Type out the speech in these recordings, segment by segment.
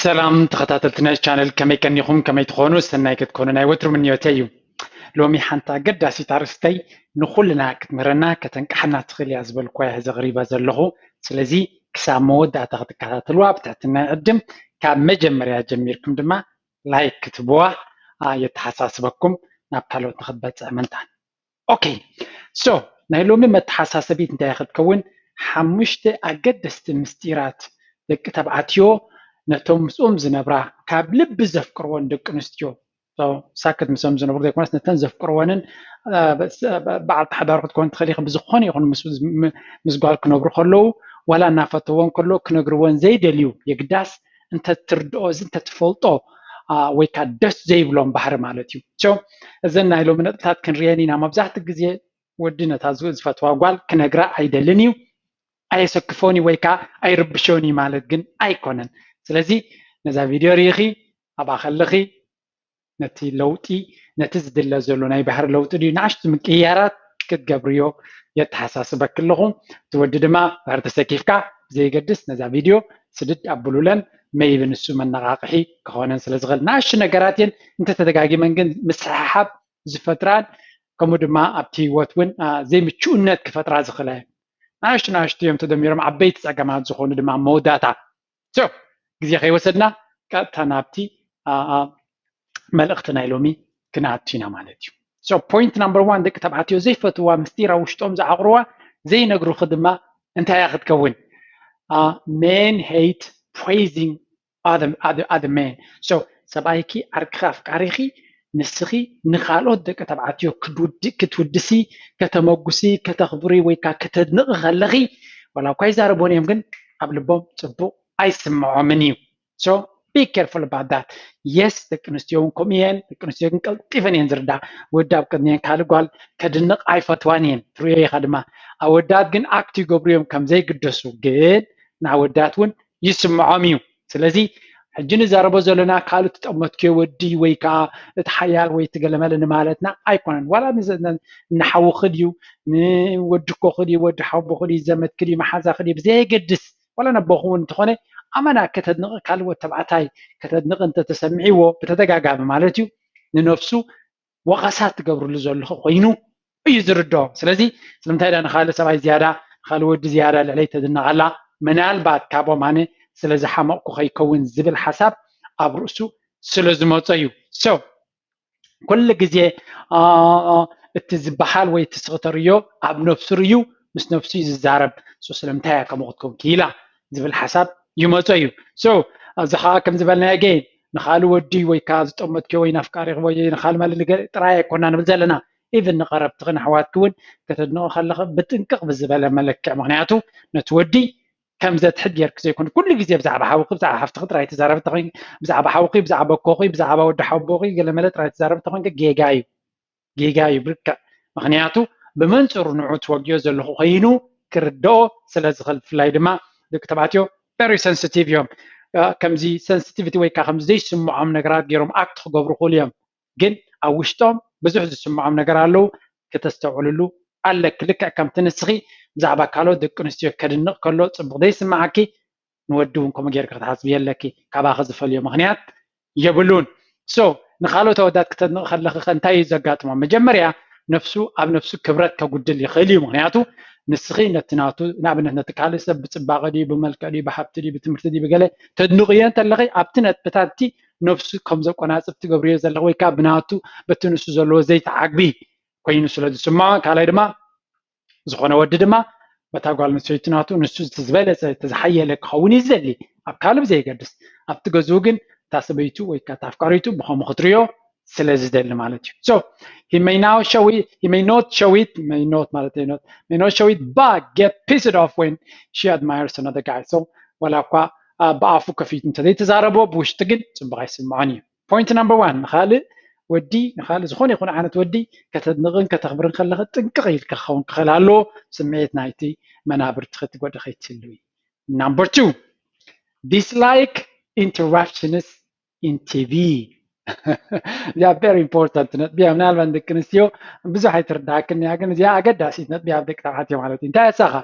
ሰላም ተኸታተልቲ ናይ ቻነል፣ ከመይ ቀኒኹም? ከመይ ትኾኑ? ሰናይ ክትኮኑ ናይ ወትሩ ምንዮተይ እዩ። ሎሚ ሓንቲ ኣገዳሲት ኣርእስተይ ንኹልና ክትምህረና ከተንቅሓና ትኽእል እያ ዝበልኩዋ እየ ዘቕሪባ ዘለኹ። ስለዚ ክሳብ መወዳእታ ክትከታተልዋ ብትሕትና ይዕድም። ካብ መጀመርያ ጀሚርኩም ድማ ላይክ ክትብዋ የተሓሳስበኩም። ናብ ካልኦት ንክትበፅሕ ምንታን። ኦኬ፣ ሶ ናይ ሎሚ መተሓሳሰቢት እንታይ ክትከውን? ሓሙሽተ ኣገደስቲ ምስጢራት ደቂ ተባዕትዮ ነቶም ምስኦም ዝነብራ ካብ ልቢ ዘፍቅርዎን ደቂ ኣንስትዮ ሳክት ምስኦም ዝነብሩ ዘይኮነስ ነተን ዘፍቅርወንን በዓልቲ ሓዳር ክትኮን ትኽእል ኢኺ። ብዝኾነ ይኹን ምስ ጓል ክነብሩ ከለዉ ዋላ እናፈተወን ከሎ ክነግርወን ዘይደልዩ የግዳስ እንተትርድኦ እዚ እንተትፈልጦ ወይ ከዓ ደስ ዘይብሎም ባህሪ ማለት እዩ። እዘን ናይ ሎሚ ነጥብታት ክንሪአን ኢና። መብዛሕትኡ ግዜ ወዲ ነታ ዝፈትዋ ጓል ክነግራ ኣይደልን እዩ፣ ኣየሰክፎን እዩ ወይ ከዓ ኣይርብሾን እዩ ማለት ግን ኣይኮነን። ስለዚ ነዛ ቪድዮ ርኢኺ ኣብኣ ከለኺ ነቲ ለውጢ ነቲ ዝድለ ዘሎ ናይ ባህሪ ለውጢ ድዩ ንኣሽቱ ምቅያራት ክትገብርዮ የተሓሳስበኪ ኣለኹ። እቲ ወዲ ድማ ድሕሪ ተሰኪፍካ ብዘየገድስ ነዛ ቪድዮ ስድድ ኣብሉለን መይቢ ንሱ መነቓቕሒ ክኾነን ስለ ዝኽእል ንኣሽቱ ነገራት እየን እንተተደጋጊመን ግን ምስሕሓብ ዝፈጥራን ከምኡ ድማ ኣብቲ ህይወት እውን ዘይምችኡነት ክፈጥራ ዝኽእላ እየን። ንኣሽቱ ንኣሽቱ እዮም ተደሚሮም ዓበይቲ ፀገማት ዝኾኑ ድማ መወዳእታ ግዜ ከይወሰድና ቀጥታ ናብቲ መልእኽቲ ናይ ሎሚ ክንኣቱ ኢና ማለት እዩ። So point number one ደቂ ተባዕትዮ ዘይፈትዋ ምስጢር ኣብ ውሽጦም ዝዓቕርዋ ዘይነግሩኺ ድማ እንታይ እያ ክትከውን? Men hate praising other men። So ሰብኣይኪ ዓርክኺ ኣፍቃሪኺ ንስኺ ንኻልኦት ደቂ ተባዕትዮ ክትውድሲ ከተመጉሲ ከተኽብሪ ወይ ከዓ ከተድንቒ ከለኺ ዋላ እኳ ይዛረቦን እዮም ግን ኣብ ልቦም ፅቡቕ ኣይስምዖምን እዩ። So be careful about that። Yes ደቂ ኣንስትዮ እውን ከምኡ እየን። ደቂ ኣንስትዮ ግን ቀልጢፈን እየን ዝርዳ። ወዲ ኣብ ቅድሚየን ካልእ ጓል ከድንቕ ኣይፈትዋን እየን። ትሪኦ ኢኻ ድማ ኣወዳት ግን ኣክት ይገብሩ እዮም ከም ዘይግደሱ ግን ንኣወዳት እውን ይስምዖም እዩ። ስለዚ ሕጂ ንዛረቦ ዘለና ካልእ ትጠመትክዮ ወዲ ወይ ከዓ እቲ ሓያል ወይ ትገለመለ ንማለትና ኣይኮነን። ዋላ ንሓውኺ ድዩ ንወድኮኺ ድዩ ወዲ ሓቦኺ ድዩ ዘመድኪ ድዩ መሓዛኺ ድዩ ብዘየገድስ ዋላ ነቦኹም እውን እንተኾነ ኣመና ከተድንቕ ካልእ ወተባዕታይ ከተድንቕ እንተተሰሚዕዎ ብተደጋጋሚ ማለት እዩ ንነፍሱ ወቐሳ ትገብርሉ ዘለኹ ኮይኑ እዩ ዝርድኦ። ስለዚ ስለምንታይ ዳ ንኻልእ ሰብኣይ ዝያዳ ንኻልእ ወዲ ዝያዳ ልዕለይ ተድንቕ ኣላ ምናልባት ካብኦም ኣነ ስለ ዝሓመቕኩ ከይከውን ዝብል ሓሳብ ኣብ ርእሱ ስለ ዝመጾ እዩ። So ኩሉ ግዜ እቲ ዝበሃል ወይ እቲ ስኽተርዮ ኣብ ነፍሱ ርዩ ምስ ነፍሱ እዩ ዝዛረብ። ስለምንታይ እያ ከምኡ ክትከውን ክኢላ ዝብል ሓሳብ ይመጾ እዩ። So እዚ ከዓ ከም ዝበልናዮ ገይን ንኻልእ ወዲ ወይ ከዓ ዝጠመትክዮ ወይ ናፍቃሪኺ ወይ ንኻልእ ማለት ጥራይ ኣይኮና ንብል ዘለና ኢቭን ንቐረብትኽን ኣሕዋትኪ እውን ከተድንቑ ከለኺ ብጥንቅቕ ብዝበለ መለክዕ ምክንያቱ ነቲ ወዲ ከም ዘትሕት ጌርኪ ዘይኮነ ኩሉ ግዜ ብዛዕባ ሓውኺ ብዛዕባ ሓፍትኺ ጥራይ ትዛረቢ ተኮይንኪ ብዛዕባ ሓውኺ ብዛዕባ ኣቦኪ ብዛዕባ ወዲ ሓቦኺ ገለመለ ጥራይ ትዛረቢ ተኮይንኪ ጌጋ እዩ ጌጋ እዩ ብልክዕ ምክንያቱ ብመንፅሩ ንዑ ትወግዮ ዘለኹ ኮይኑ ክርድኦ ስለ ዝኽእል ብፍላይ ድማ ደቂ ተባዕትዮ very sensitive እዮም ከምዚ sensitivity ወይ ከዓ ከምዚ ዘይስምዖም ነገራት ገይሮም ኣክት ክገብሩ ክእሉ እዮም ግን ኣብ ውሽጦም ብዙሕ ዝስምዖም ነገር ኣለዉ ክተስተውዕልሉ ኣለኪ ልክዕ ከምቲ ንስኺ ብዛዕባ ካልኦት ደቂ ኣንስትዮ ከድንቕ ከሎ ፅቡቕ ዘይስምዓኪ ንወዲ እውን ከምኡ ጌርኪ ክትሓስቢ የለኪ ካባኺ ዝፈልዮ ምኽንያት የብሉን so ንኻልኦት ኣወዳት ክተድንቕ ከለኺ ከ እንታይ እዩ ዘጋጥሞ መጀመርያ ነፍሱ ኣብ ነፍሱ ክብረት ከጉድል ይኽእል እዩ ምኽንያቱ ንስኺ ነቲ ናቱ ንኣብነት ነቲ ካልእ ሰብ ብፅባቐ ድዩ ብመልክዕ ድዩ ብሃብቲ ድዩ ብትምህርቲ ድዩ ብገለ ተድንቕዮ እንተለኺ ኣብቲ ነጥብታት እቲ ነፍሱ ከም ዘቆናፅብ ትገብርዮ ዘለኺ ወይ ከዓ ብናቱ በቲ ንሱ ዘለዎ ዘይተዓግቢ ኮይኑ ስለ ዝስምዖ ካልኣይ ድማ ዝኾነ ወዲ ድማ በታ ጓል ኣንስተይቲ ናቱ ንሱ እቲ ዝበለፀ እቲ ዝሓየለ ክኸውን እዩ ዝደሊ ኣብ ካልእ ብዘየገድስ ኣብቲ ገዝኡ ግን እታ ሰበይቱ ወይ ከዓ እታ ኣፍቃሪቱ ብኸምኡ ክትሪኦ ስለ ዝደሊ ማለት እዩ so he may now show it he may not show it may not ማለት እዩ not may not show it but get pissed off when she admires another guy so ወላ እኳ ብኣፉ ከፊቱ እንተዘይተዛረቦ ብውሽጢ ግን ፅቡቕ ኣይስምዖን እዩ point number one ንኻልእ ወዲ ንኻልእ ዝኾነ ይኹን ዓይነት ወዲ ከተድንቕን ከተኽብርን ከለኺ ጥንቅቕ ኢልካ ክኸውን ክኽእል ኣለዎ ስምዒት ናይቲ መናብርትኺ ትጎድእ ከይትህልዊ number two dislike interruptions in TV እዚኣ very important ነጥቢ እያ ምናልባት ደቂ ኣንስትዮ ብዙሕ ኣይትርዳእክን እያ ግን እዚኣ ኣገዳሲት ነጥቢ ኣብ ደቂ ተባዕትዮ ማለት እዩ እንታይ ኣሳኻ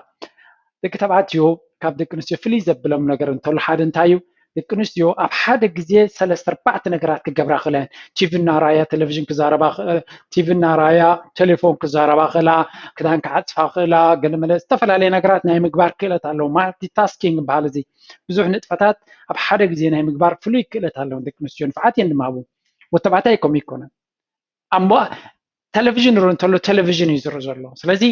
ደቂ ተባዕትዮ ካብ ደቂ ኣንስትዮ ፍልይ ዘብሎም ነገር እንተሎ ሓደ እንታይ እዩ ደቂ ኣንስትዮ ኣብ ሓደ ግዜ ሰለስተ ኣርባዕተ ነገራት ክገብራ ክእላ እየን። ቲቪ እናረኣያ ቴሌቪዥን ክዛረባ ክእ- ቲቪ እናረኣያ ቴሌፎን ክዛረባ ክእላ፣ ክዳን ክዓፅፋ ክእላ፣ ገለመለ ዝተፈላለየ ነገራት ናይ ምግባር ክእለት ኣለዎ። ማልቲታስኪንግ ይበሃል እዚ። ብዙሕ ንጥፈታት ኣብ ሓደ ግዜ ናይ ምግባር ፍሉይ ክእለት ኣለዎ ደቂ ኣንስትዮ። ንፍዓት እየን ድማ ኣብኡ። ወተባዕታይ ከምኡ ኣይኮነን። ኣሞ ቴሌቪዥን ር እንተሎ ቴሌቪዥን እዩ ዝርኢ ዘሎ። ስለዚ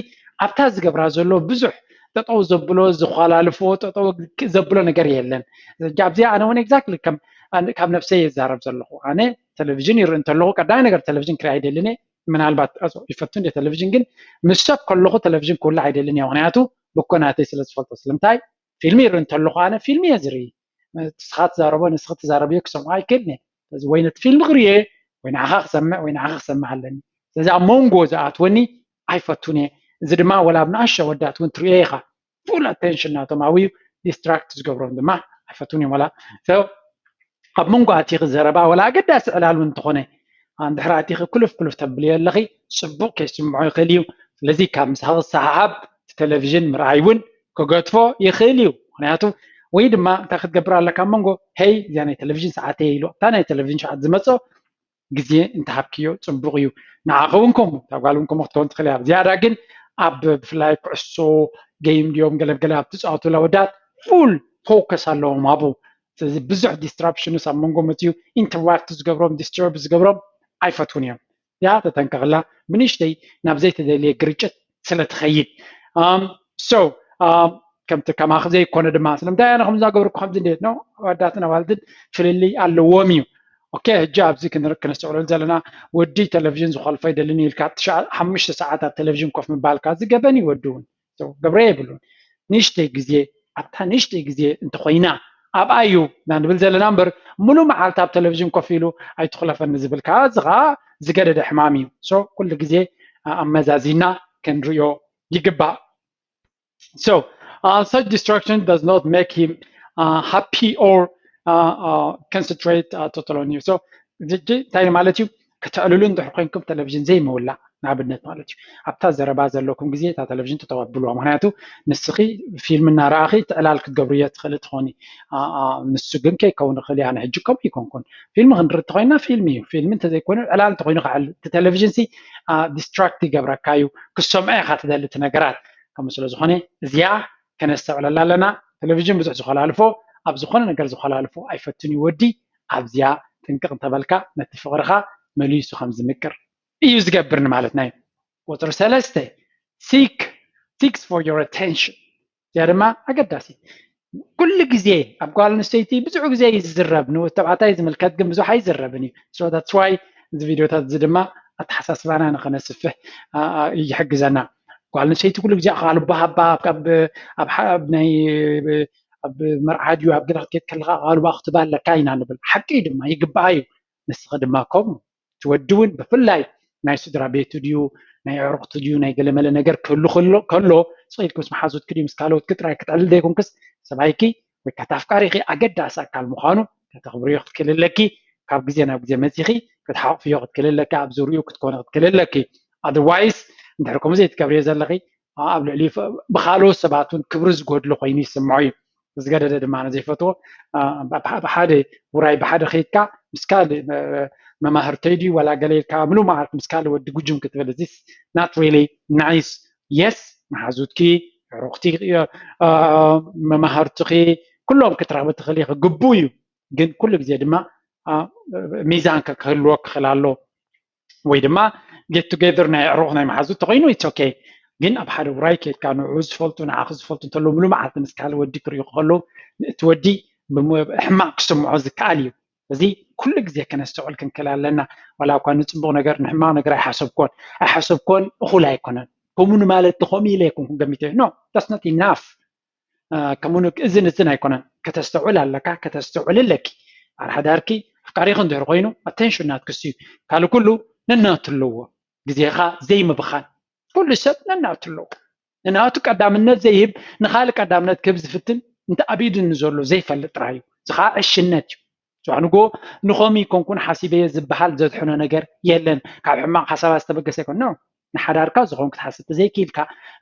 ኣብታ ዝገብራ ዘሎ ብዙሕ ጠጠው ዘብሎ ዝኳላልፎ ጠጠው ዘብሎ ነገር የለን። ኣብዚኣ ኣነ እውን ኤግዛክትሊ ካብ ነብሰይ የዛረብ ዘለኹ። ኣነ ቴሌቪዥን ይርኢ እንተለኹ ቀዳማይ ነገር ቴሌቪዥን ክርኢ ኣይደልን እየ። ምናልባት ይፈቱ እንደ ቴሌቪዥን ግን ምስ ሰብ ከለኹ ቴሌቪዥን ክውልዕ ኣይደልን እየ። ምክንያቱ ብኮናተይ ስለ ዝፈልጦ። ስለምንታይ ፊልሚ ይርኢ እንተለኹ ኣነ ፊልሚ እየ ዝርኢ። ንስኻ ትዛረቦ ንስኺ ትዛረብዮ ክሰምዖ ኣይክእልን እየ። ስለዚ ወይ ነቲ ፊልሚ ክርእየ ወይ ንዓኻ ክሰምዕ ወይ ንዓኻ ክሰምዕ ኣለኒ። ስለዚ ኣብ መንጎ ዝኣትወኒ ኣይፈቱን እየ። እዚ ድማ ወላ ኣብ ንኣሽቱ ኣወዳት እውን ትርእዮ ኢኻ። ፉል ኣቴንሽን ናቶም ኣብዩ ዲስትራክት ዝገብሮም ድማ ኣይፈቱን እዮም። ወላ ኣብ መንጎ ኣቲኺ ዘረባ ወላ ኣገዳሲ ዕላል እውን እንተኾነ እንድሕር ኣቲኺ ኩልፍ ኩልፍ ተብልዮ ኣለኺ ፅቡቕ ከይስምዖ ይኽእል እዩ። ስለዚ ካብ ምሳኺ ዝሰሓሓብ እቲ ቴሌቪዥን ምርኣይ እውን ክገድፎ ይኽእል እዩ። ምክንያቱ ወይ ድማ እንታይ ክትገብር ኣለካ ኣብ መንጎ ሄይ እዚኣ ናይ ቴሌቪዥን ሰዓተይ ኢሉ ኣብታ ናይ ቴሌቪዥን ሰዓት ዝመፅኦ ግዜ እንተሃብክዮ ፅቡቕ እዩ። ንዓኺ እውን ከምኡ እታ ጓል እውን ከምኡ ክትከውን ትኽእል እያ። ዝያዳ ግን ኣብ ብፍላይ ኩዕሶ ጌም ድዮም ገለገለ ኣብ ትፃወቱላ ወዳት ፉል ፎከስ ኣለዎም ኣብኡ። ስለዚ ብዙሕ ዲስትራፕሽንስ ኣብ መንጎ መፅዩ ኢንተርራፕት ዝገብሮም ዲስተርብ ዝገብሮም ኣይፈትውን እዮም። ያ ተጠንቀቕላ ብንእሽተይ ናብ ዘይተደልየ ግርጭት ስለ ትኸይድ። ሶ ከምቲ ከማኺ ዘይኮነ ድማ ስለምንታይ ኣነ ከምዛ ገበርኩ ከምዚ እንዴት ነው ኣወዳትን ኣዋልድን ፍልልይ ኣለዎም እዩ። ኦኬ ሕጂ ኣብዚ ክነስተውዕለሉ ዘለና ወዲ ቴሌቪዥን ዝኮልፎ ይደልን ኢልካ ሓሙሽተ ሰዓታት ቴሌቪዥን ኮፍ ምባልካ ዝገበን እዩ። ወዲ እውን ገብረ የብሉን። ንእሽተይ ግዜ ኣብታ ንእሽተይ ግዜ እንተኮይና ኣብኣ እዩ ኢና ንብል ዘለና እምበር ሙሉእ መዓልቲ ኣብ ቴሌቪዥን ኮፍ ኢሉ ኣይትኩለፈኒ ዝብል ከዓ እዚ ከዓ ዝገደደ ሕማም እዩ። ሶ ኩሉ ግዜ ኣመዛዚና ክንሪኦ ይግባእ። So uh, such distraction does not make him uh, happy or uh, uh, concentrate uh, totally on you. So እንታይ ማለት እዩ? ከተዕልሉ እንድሕር ኮይንኩም ቴሌቪዥን ዘይምውላዕ ንኣብነት ማለት እዩ። ኣብታ ዘረባ ዘለኩም ግዜ እታ ቴሌቪዥን ተተወብልዋ። ምክንያቱ ንስኺ ፊልም እናረኣኺ ትዕላል ክትገብርዮ ትኽእሊ ትኾኒ። ንሱ ግን ከይከውን ይኽእል እዩ። ኣነ ሕጂ ከምኡ ይኮንኩን። ፊልም ክንርኢ እንተኮይና ፊልም እዩ። ፊልም እንተዘይኮይኑ ዕላል እንተኮይኑ ከዓ እቲ ቴሌቪዥን ሲ ዲስትራክት ይገብረካ እዩ። ክሰምዖ ኢኻ ትደሊ እቲ ነገራት። ከምኡ ስለ ዝኾነ እዚኣ ከነስተውዕለላ ኣለና። ቴሌቪዥን ብዙሕ ዝኮላልፎ ኣብ ዝኾነ ነገር ዝኮላልፎ ኣይፈትን እዩ ወዲ። ኣብዚኣ ጥንቅቕ እንተበልካ ነቲ ፍቕርኻ መሊሱ ከም ዝምቅር እዩ ዝገብር ንማለት ናይ። ቁፅሪ ሰለስተ seek seeks for your attention። እዚኣ ድማ ኣገዳሲ ኩሉ ግዜ ኣብ ጓል ኣንስተይቲ ብዙሕ ግዜ እዩ ዝዝረብ ንተባዕታይ ዝምልከት ግን ብዙሕ ኣይዝረብን እዩ። So that's why እዚ ቪድዮታት እዚ ድማ ኣተሓሳስባና ንኸነስፍሕ ይሕግዘና። ጓል ኣንስተይቲ ኩሉ ግዜ ኣቓልቦ ሃባ ኣብ ናይ ኣብ መርዓ ድዩ ኣብ ገለ ክትከድ ከለካ ኣቓልቦ ክትባ ኣለካ ኢና ንብል። ሓቂ ድማ ይግባኣ እዩ። ንስኺ ድማ ከምኡ እቲ ወዲ እውን ብፍላይ ናይ ስድራ ቤቱ ድዩ ናይ ኣዕሩኽቲ ድዩ ናይ ገለመለ ነገር ክህሉ ከሎ ስቕ ኢልኪ ምስ መሓዙትኪ ድዩ ምስ ካልኦትኪ ጥራይ ክትዕልል ዘይኮንክስ ሰብኣይኪ ወይ ከታ ኣፍቃሪኺ ኣገዳሲ ኣካል ምዃኑ ከተኽብርዮ ክትክእል ኣለኪ። ካብ ግዜ ናብ ግዜ መፂኺ ክትሓቕፍዮ ክትክእል ኣለኪ። ኣብ ዙርኡ ክትኮነ ክትክእል ኣለኪ። ኣደርዋይስ እንድሕር ከምኡ ዘይትገብርዮ ዘለኺ ኣብ ልዕሊ ብካልኦት ሰባት እውን ክብሪ ዝጎድሎ ኮይኑ ይስምዖ እዩ። ዝገደደ ድማ ነዘይፈትዎ ብሓደ ውራይ ብሓደ ከይድካ ምስ ካልእ መማህርተይ ድዩ ዋላ ገለ ኢልካ ምሉእ መዓልቲ ምስ ካልእ ወዲ ጉጅም ክትብል እዚ ናት ሪሊ ናይስ። የስ መሓዙትኪ ሩክቲ መማህርትኺ ኩሎም ክትረኽቢ ትኽእል ኢኺ ግቡእ እዩ። ግን ኩሉ ግዜ ድማ ሚዛን ክህልዎ ክኽእል ኣሎ። ወይ ድማ ጌት ቱጌዘር ናይ ኣዕሩኽ ናይ መሓዙት ተኮይኑ ኢትስ ኦኬ። ግን ኣብ ሓደ ውራይ ከይድካ ንዑ ዝፈልጡ ንዓኺ ዝፈልጡ እንተለዉ ምሉእ መዓልቲ ምስ ካልእ ወዲ ክርእዩ ከለዉ እቲ ወዲ ሕማቕ ክስምዖ ዝከኣል እዩ። እዚ ኩሉ ግዜ ከነስተውዕል ክንክእል ኣለና። ዋላ እኳ ንፅቡቕ ነገር ንሕማቕ ነገር ኣይሓሰብኮን ኣይሓሰብኮን እኹል ኣይኮነን። ከምኡ ንማለት ከምኡ ኢለ ኣይኮንኩን ገሚተ no that's not enough። ከምኡ እዝን እዝን ኣይኮነን። ከተስተውዕል ኣለካ ከተስተውዕል ኣለኪ። ሓዳርኪ ኣፍቃሪኺ እንድሕር ኮይኑ ኣቴንሽን ናትክስ እዩ። ካልእ ኩሉ ነናቱ ኣለዎ። ግዜኻ ዘይምብኻን ኩሉ ሰብ ነናቱ ኣለዎ። ንናቱ ቀዳምነት ዘይህብ ንኻልእ ቀዳምነት ክህብ ዝፍትን እንተ ኣብ ኢዱ ንዘሎ ዘይፈልጥ ጥራይ እዩ። እዚ ከዓ ዕሽነት እዩ። ጽባሕ ንግሆ ንኸምኡ ይኮንኩን ሓሲበዮ ዝበሃል ዘድሕኖ ነገር የለን። ካብ ሕማቕ ሓሳባት ዝተበገሰ ኣይኮን no ንሓዳርካ ዝኾን ክትሓስብ ተዘይክኢልካ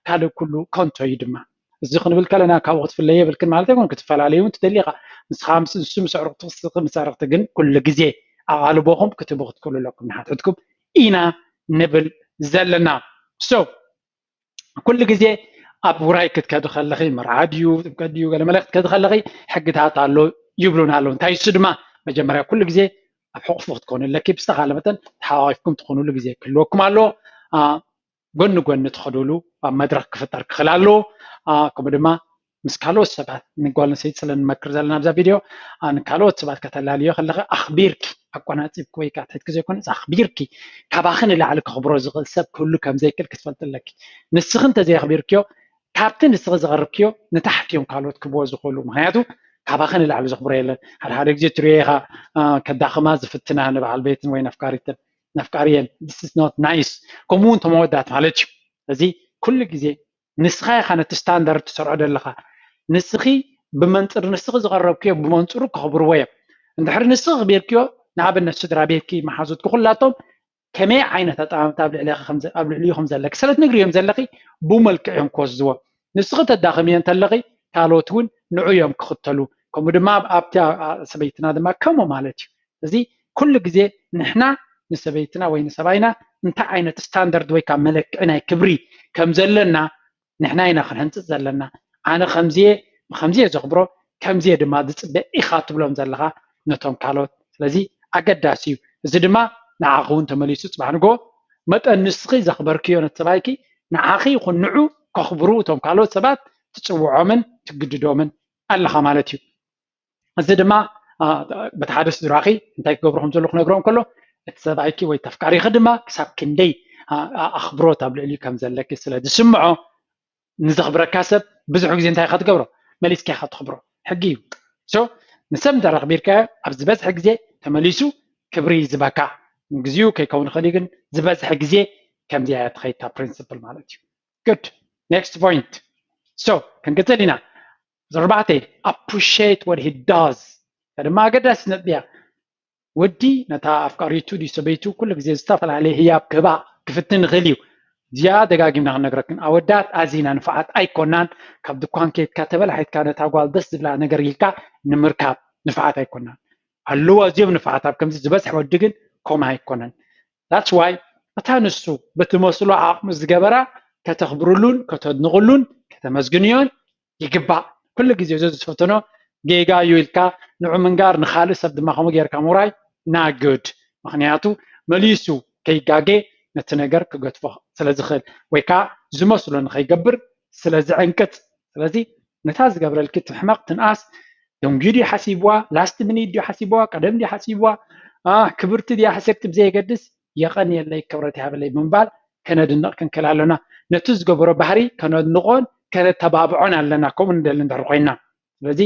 ካልእ ኩሉ ከንቶ እዩ ድማ። እዚ ክንብል ከለና ካብኡ ክትፍለየ የብልክን ማለት ኣይኮን። ክትፈላለዩ እውን ትደሊ ኢኻ። ንስኻ ምስ ንሱ ምስ ኣዕሩኽቲ፣ ንስኺ ምስ ኣዕሩኽቲ፣ ግን ኩሉ ግዜ ኣቓልቦኹም ክትህቡ ክትክእሉ ኣለኩም። ንሓትሕትኩም ኢና ንብል ዘለና። So ኩሉ ግዜ ኣብ ውራይ ክትከዲ ከለኺ፣ መርዓ ድዩ ጥምቀት ድዩ ገለመለ ክትከዲ ከለኺ ሕግታት ኣሎ ይብሉና ኣለዉ። እንታይ እሱ ድማ መጀመርያ ኩሉ ግዜ ኣብ ሕቑፉ ክትኮኑ ኣለኪ። ብዝተኻለ መጠን ተሓቋቒፍኩም ትኾኑሉ ግዜ ክህልወኩም ኣለዎ። ጎኒ ጎኒ ትኸዱሉ ኣብ መድረኽ ክፍጠር ክኽእል ኣለዎ። ከምኡ ድማ ምስ ካልኦት ሰባት፣ ንጓል ኣንስተይቲ ስለ ንመክር ዘለና ኣብዛ ቪድዮ፣ ንካልኦት ሰባት ከተላልዮ ከለኺ ኣኽቢርኪ ኣቆናጺብኪ ወይ ከዓ ትሕትኪ ዘይኮነስ ኣኽቢርኪ፣ ካባኺ ንላዕሊ ከኽብሮ ዝኽእል ሰብ ክህሉ ከም ዘይክእል ክትፈልጢ ኣለኪ። ንስኺ እንተዘየኽቢርክዮ፣ ካብቲ ንስኺ ዘቕርብክዮ ንታሕቲ እዮም ካልኦት ክብዎ ዝኽእሉ። ምኽንያቱ ካባኺ ንላዕሊ ዘኽብሮ የለን። ሓደ ሓደ ግዜ ትሪኦ ኢኻ፣ ከዳኽማ ዝፍትና ንበዓል ቤትን ወይ ነፍቃሪትን ነፍቃሪየን፣ this is not nice። ከምኡ እውን ተመወዳት ማለት እዩ። እዚ ኩሉ ግዜ ንስኻ ኢኻ ነቲ ስታንዳርድ ትሰርዖ ዘለኻ። ንስኺ ብመንፅር ንስኺ ዝቐረብክዮ ብመንፅሩ ከኽብርዎ እዮም። እንድሕሪ ንስኺ ክቢርክዮ፣ ንኣብነት ስድራ ቤትኪ፣ መሓዙትኪ ኩላቶም ከመይ ዓይነት ኣጠማምታ ኣብ ልዕሊኺ ከም ዘ-፣ ኣብ ልዕሊኡ ከም ዘለኪ ስለ ትነግርዮም ዘለኺ ብኡ መልክዕ እዮም ክወስድዎ። ንስኺ ተዳኽምዮ እንተለኺ ካልኦት እውን ንዑ እዮም ክኽተሉ። ከምኡ ድማ ኣብ-፣ ኣብቲ ኣ-፣ ኣ-፣ ሰበይትና ድማ ከምኡ ማለት እዩ። እዚ ኩሉ ግዜ ንሕና ንሰበይትና ወይ ንሰባይና እንታይ ዓይነት ስታንዳርድ ወይ ካብ መለክዒ ናይ ክብሪ ከም ዘለና ንሕና ኢና ክንሕንፅፅ ዘለና። ኣነ ከምዚየ፣ ከምዚየ ዘኽብሮ፣ ከምዚየ ድማ ዝፅበ ኢኻ ትብሎም ዘለኻ ነቶም ካልኦት። ስለዚ ኣገዳሲ እዩ። እዚ ድማ ንዓኺ እውን ተመሊሱ ፅባሕ ንግሆ መጠን ንስኺ ዘኽበርክዮ ነቲ ሰብኣይኪ ንዓኺ ይኹን ንዑ ከኽብሩ እቶም ካልኦት ሰባት ትፅውዖምን ትግድዶምን ኣለኻ ማለት እዩ። እዚ ድማ፣ ኣ፣ በቲ ሓደ ስድራኺ እንታይ ክገብሩ ከም ዘለዉ ክነግሮም ከሎ፣ እቲ ሰብኣይኪ ወይ ተፍቃሪኺ ድማ ክሳብ ክንደይ፣ ኣ፣ ኣ፣ ኣኽብሮት ኣብ ልዕሊኡ ከም ዘለኪ ስለ ዝስምዖ፣ ንዘኽብረካ ሰብ ብዙሕ ግዜ እንታይ ኢኻ ትገብሮ? መሊስካ ኢኻ ትኽብሮ። ሕጊ እዩ። So ንሰብ እንተ ረኽቢርካዮ ኣብ ዝበዝሐ ግዜ ተመሊሱ ክብሪ ይዝበካ። ንግዚኡ ከይከውን ይኽእል እዩ፣ ግን ዝበዝሐ ግዜ ከምዚኣ እያ ትኸይድ እታ ፕሪንስፕል ማለት እዩ። Good. Next point. So ክንቅፅል ኢና። ኣርባዕተ፣ appreciate what he does። እታ ድማ ኣገዳሲ ነጥቢ እያ። ወዲ ነታ ኣፍቃሪቱ ድዩ ሰበይቱ ኩሉ ግዜ ዝተፈላለየ ህያብ ክህባ ክፍትን ይኽእል እዩ። እዚኣ ደጋጊምና ክንነግረክን፣ ኣወዳት ኣዚና ንፉዓት ኣይኮናን። ካብ ድኳን ከይድካ ተበላሒትካ ነታ ጓል ደስ ዝብላ ነገር ኢልካ ንምርካብ ንፉዓት ኣይኮናን። ኣለዉ ኣዝዮም ንፉዓት፣ ኣብ ከምዚ ዝበዝሐ ወዲ ግን ከምኡ ኣይኮነን። That's why እታ ንሱ ብትመስሎ ዓቕሙ ዝገበራ ከተኽብርሉን ከተድንቕሉን ከተመስግንዮን ይግባእ። ኩሉ ግዜ እዚ ዝፈተኖ ጌጋ እዩ ኢልካ ንዑ ምንጋር፣ ንኻልእ ሰብ ድማ ከምኡ ጌርካ ምውራይ not good። ምኽንያቱ መሊሱ ከይጋጌ ነቲ ነገር ክገድፎ ስለ ዝኽእል ወይ ከዓ ዝመስሎ ንኸይገብር ስለ ዝዕንቅፅ። ስለዚ ነታ ዝገብረልኪ ትሕመቕ ትንኣስ፣ ደንጉዩ ድዩ ሓሲብዋ፣ ላስት ሚኒት ድዩ ሓሲብዋ፣ ቀደም ድዩ ሓሲብዋ፣ ኣ፣ ክብርቲ ድያ ሕስርቲ ብዘየገድስ የቐንየለይ ክብረት ይሃበለይ ብምባል ከነድንቕ ክንክእል ኣለና። ነቲ ዝገበሮ ባህሪ ከነድንቖን ከነተባብዖን ኣለና፣ ከምኡ ንደሊ እንድሕር ኮይና። ስለዚ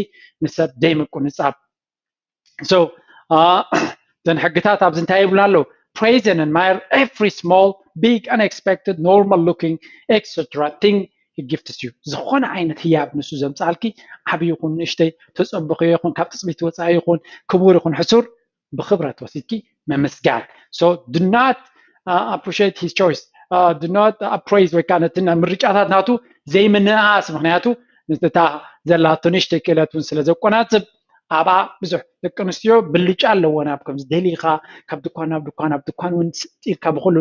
ንሰብ ዘይምቁንጻብ። So እተን ሕግታት ኣብዚ እንታይ ይብሉና ኣለዉ? Praise and admire every small, big, unexpected, normal looking, et cetera thing he gifts you። ዝኾነ ዓይነት ህያብ ንሱ ዘምጻልኪ፣ ዓቢ ይኹን ንእሽተይ፣ ተጸብኽዮ ይኹን ካብ ትጽቢት ወጻኢ ይኹን ክቡር ይኹን ሕሱር፣ ብኽብረት ወሲድኪ ምምስጋን። So do not, uh, appreciate his choice. Uh, do not appraise ወይ ከዓ ነቲ ምርጫታት ናቱ ዘይምንእኣስ፣ ምኽንያቱ እታ ዘላቶ ንእሽተይ ክእለት እውን ስለ ዘቆናጽብ ኣብኣ ብዙሕ ደቂ ኣንስትዮ ብልጫ ኣለወን። ኣብ ከምዚ ደሊኻ ካብ ድኳን ናብ ድኳን፣ ኣብ ድኳን እውን ስጢልካ ብኹሉ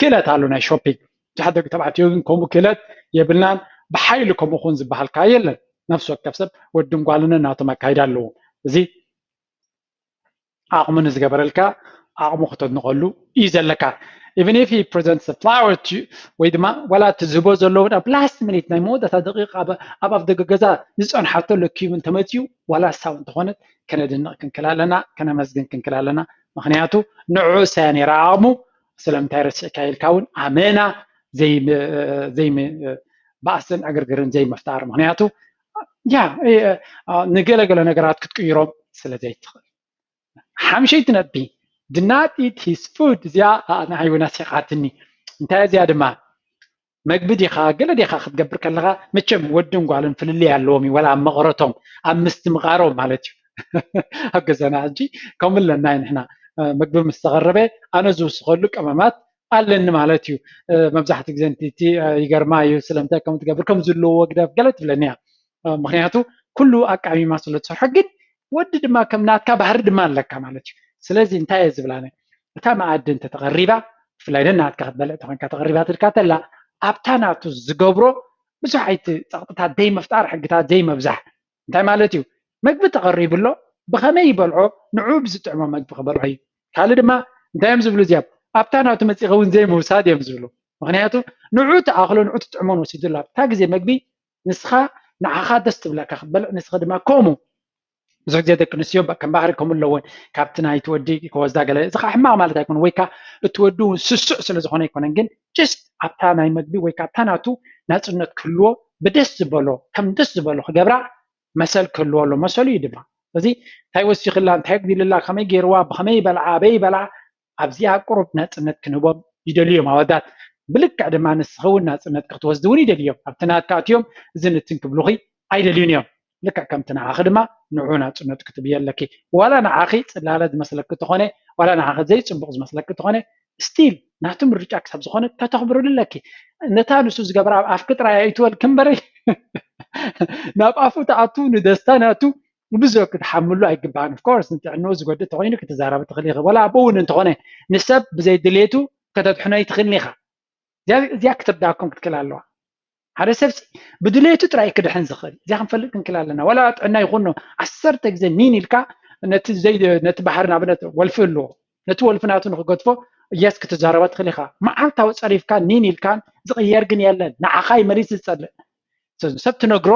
ክእለት ኣሎ ናይ ሾፒንግ። ብዙሓት ደቂ ተባዕትዮ ግን ከምኡ ክእለት የብልናን። ብሓይሊ ከምኡ ኹን ዝበሃል ከኣ የለን። ነፍሲ ወከፍ ሰብ ወድን ጓልን ናቶም ኣካይዳ ኣለዎም። እዚ ዓቕሙ ንዝገበረልካ ዓቕሙ ክተድንቐሉ እዩ ዘለካ። Even if he presents a flower to you፣ ወይ ድማ ዋላ እቲ ዝህቦ ዘሎ እውን ኣብ ላስት ሚኒት ናይ መወዳእታ ደቂቕ ኣብ ኣፍ ደገ ገዛ ዝፀንሓቶ ለኪቡ እንተመፅኡ ዋላ እሳ እውን እንተኾነት ከነድንቕ ክንክእል ኣለና፣ ከነመስግን ክንክእል ኣለና። ምኽንያቱ ንዕኡ እሳ እያ ነይራ ዓቕሙ። ስለምንታይ ረሲዕካ ኢልካ እውን ኣመና ዘይም-፣ ዘይም-፣ ባእስን ዕግርግርን ዘይምፍጣር። ምኽንያቱ ያ ንገለገለ ነገራት ክትቅይሮም ስለ ዘይትኽእል። ሓምሸይቲ ነጥቢ፣ do not eat his food። እዚኣ ንዓይ እውን ኣስሒቓትኒ። እንታይ እዚኣ ድማ መግቢ ዲኻ ገለ ዲኻ ክትገብር ከለኻ፣ መቸም ወድን ጓልን ፍልልይ ኣለዎም እዩ፣ ወላ ኣብ መቕረቶም ኣብ ምስትምቓሮም ማለት እዩ። ኣብ ገዛና ሕጂ ከምኡ ኣለና ንሕና። መግቢ ምስ ተቐረበ ኣነ ዝውስኸሉ ቀመማት ኣለኒ ማለት እዩ። መብዛሕትኡ ግዜ ቲቲ ይገርማ እዩ ስለምንታይ ከም ትገብር ከም ዝለዎ ግደፍ ገለ ትብለኒ እያ። ምክንያቱ ኩሉ ኣቃሚማ ስለ ትሰርሖ፣ ግን ወዲ ድማ ከም ናትካ ባህሪ ድማ ኣለካ ማለት እዩ። ስለዚ እንታይ እየ ዝብላ፣ እታ መኣዲ እንተተቐሪባ፣ ብፍላይ ነናትካ ክትበልዕ ተኾንካ ተቐሪባትልካ ተላ፣ ኣብታ ናቱ ዝገብሮ ብዙሕ ኣይቲ ጸቕጥታት ዘይምፍጣር፣ ሕግታት ዘይመብዛሕ። እንታይ ማለት እዩ? መግቢ ተቐሪቡ ኣሎ፣ ብኸመይ ይበልዖ? ንዑ ብዝጥዕሞ መግቢ ክበልዖ እዩ። ካልእ ድማ እንታይ እዮም ዝብሉ እዚኣብ ኣብታ ናቱ መጺኸ እውን ዘይምውሳድ እዮም ዝብሉ። ምክንያቱ ንዑ ትኣኽሎ፣ ንዑ ትጥዕሞን ወሲዱ ኣሎ ኣብታ ግዜ መግቢ። ንስኻ ንዓኻ ደስ ትብለካ ክትበልዕ፣ ንስኻ ድማ ከምኡ። ብዙሕ ግዜ ደቂ ኣንስትዮ ከም ባህሪ ከምኡ ኣለወን፣ ካብቲ ናይቲ ወዲ ክወስዳ ገለ። እዚ ከዓ ሕማቕ ማለት ኣይኮነ፣ ወይ ከዓ እቲ ወዲ እውን ስሱዕ ስለ ዝኾነ ኣይኮነን፣ ግን ጅስት ኣብታ ናይ መግቢ ወይ ካብታ ናቱ ናፅነት ክህልዎ ብደስ ዝበሎ፣ ከም ደስ ዝበሎ ክገብራ መሰል ክህልዎ ኣሎ። መሰሉ እዩ ድማ። እዚ እንታይ ወሲኽላ፣ እንታይ ጉዲልላ፣ ከመይ ገይርዋ፣ ብኸመይ ይበልዓ፣ ኣበይ ይበልዓ፣ ኣብዚኣ ቁሩብ ናፅነት ክንህቦም ይደልዩ እዮም ኣወዳት። ብልክዕ ድማ ንስኺ እውን ናፅነት ክትወስዲ እውን ይደልዩ እዮም። ኣብቲ ናትካ ኣትዮም እዚ ንትን ክብሉኺ ኣይደልዩን እዮም። ልክዕ ከምቲ ንዓኺ ድማ ንዑ ናፅነት ክትብዮ ኣለኪ። ዋላ ንዓኺ ፅላለ ዝመስለኪ ተኾነ፣ ዋላ ንዓኺ ዘይፅቡቕ ዝመስለኪ ተኾነ፣ ስቲል ናቱ ምርጫ ክሳብ ዝኾነ ከተኽብርሉ ኣለኪ። ነታ ንሱ ዝገብራ ኣብ ኣፍኪ ጥራይ ኣይትወልኪ እምበሪ ናብ ኣፉ ትኣቱ ንደስታ ናቱ ብዙሕ ክትሓምሉ ኣይግባእን። ኦፍኮርስ ንጥዕንኡ ዝጎድእ ተኮይኑ ክትዛረብ ትኽእል ኢኺ። ወላ ኣብኡ እውን እንተኾነ ንሰብ ብዘይ ድሌቱ ከተድሕኖ ኣይትኽእልን ኢኻ። እዚኣ ክትርዳእኩም ክትክእል ኣለዋ። ሓደ ሰብሲ ብድሌቱ ጥራይ ክድሕን ዝኽእል እዚኣ ክንፈልጥ ክንክእል ኣለና። ወላ ጥዕና ይኹኖ ዓሰርተ ግዜ ኒን ኢልካ ነቲ ባህሪ ንኣብነት ወልፊ ኣለዎ፣ ነቲ ወልፊ ናቱ ንክገድፎ እያስ ክትዛረባ ትኽእል ኢኻ። መዓልታዊ ፀሪፍካ ኒን ኢልካን ዝቕየር ግን የለን። ንዓኻ ይመሊስ ዝፀልእ ሰብ ትነግሮ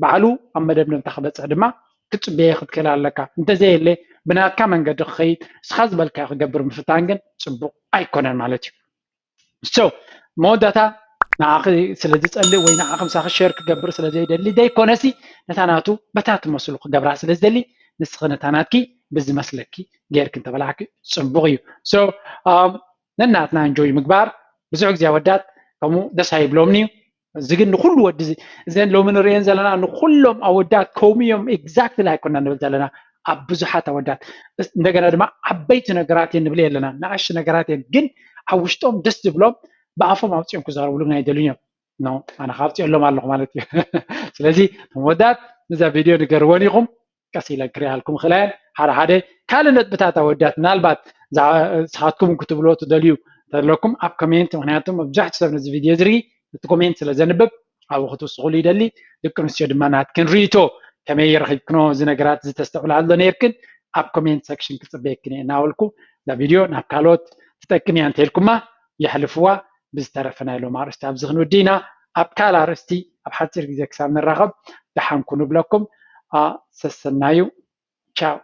ባዕሉ ኣብ መደምደምታ ክበፅሕ ድማ ክትፅበየ ክትክእል ኣለካ። እንተዘየለ ብናትካ መንገዲ ክኸይድ እስኻ ዝበልካዮ ክገብር ምፍታን ግን ፅቡቕ ኣይኮነን ማለት እዩ። So መወዳታ ንዓኺ ስለ ዝፀልእ ወይ ንዓኺ ምሳኺ ሸር ክገብር ስለ ዘይደሊ ዘይኮነሲ ነታ ናቱ በታ ትመስሉ ክገብራ ስለ ዝደሊ ንስኺ ነታ ናትኪ ብዝመስለኪ ጌርኪ እንተበላዕኪ ፅቡቕ እዩ። So ነናትና እንጆይ ምግባር ብዙሕ ግዜ ኣወዳት ከምኡ ደስ ኣይብሎምን እዩ። እዚ ግን ንኩሉ ወዲ እዘን ሎሚ ንርእየን ዘለና ንኩሎም ኣወዳት ከምኡ እዮም ኤግዛክትሊ ኣይኮና ንብል ዘለና ኣብ ብዙሓት ኣወዳት። እንደገና ድማ ዓበይቲ ነገራት እየን ንብል ኣለና፣ ንኣሽ ነገራት እየን ግን ኣብ ውሽጦም ደስ ዝብሎም ብኣፎም ኣውፅኦም ክዛረብሉ ግን ኣይደልዩን እዮም። ኣነ ካውፅኦሎም ኣለኹ ማለት እዩ። ስለዚ እቶም ወዳት ነዛ ቪድዮ ንገርወን ኢኹም። ቀስ ኢለን ክሪኣልኩም ክእላየን ሓደ ሓደ ካልእ ነጥብታት ኣወዳት ምናልባት ንስኻትኩም ክትብሎ ትደልዩ ተለኩም ኣብ ኮሜንት፣ ምክንያቱ መብዛሕትኡ ሰብ ነዚ ቪድዮ ዝርኢ እቲ ኮሜንት ስለ ዘንብብ ኣብኡ ክትውስኹሉ ይደሊ። ደቂ ኣንስትዮ ድማ ናትክን ርእይቶ ከመይ ረኺብክኖ እዚ ነገራት ዝተስተውዕላሉ ዶ ነይርክን ኣብ ኮሜንት ሰክሽን ክፅበየክን እየ እናበልኩ እዛ ቪድዮ ናብ ካልኦት ትጠቅም እያ እንተልኩማ የሕልፍዋ። ብዝተረፈ ናይ ሎም ኣርእስቲ ኣብዚ ክንውዲ ኢና። ኣብ ካልእ ኣርእስቲ ኣብ ሓፂር ግዜ ክሳብ ንራኸብ ደሓንኩ ንብለኩም። ሰሰናዩ። ቻው።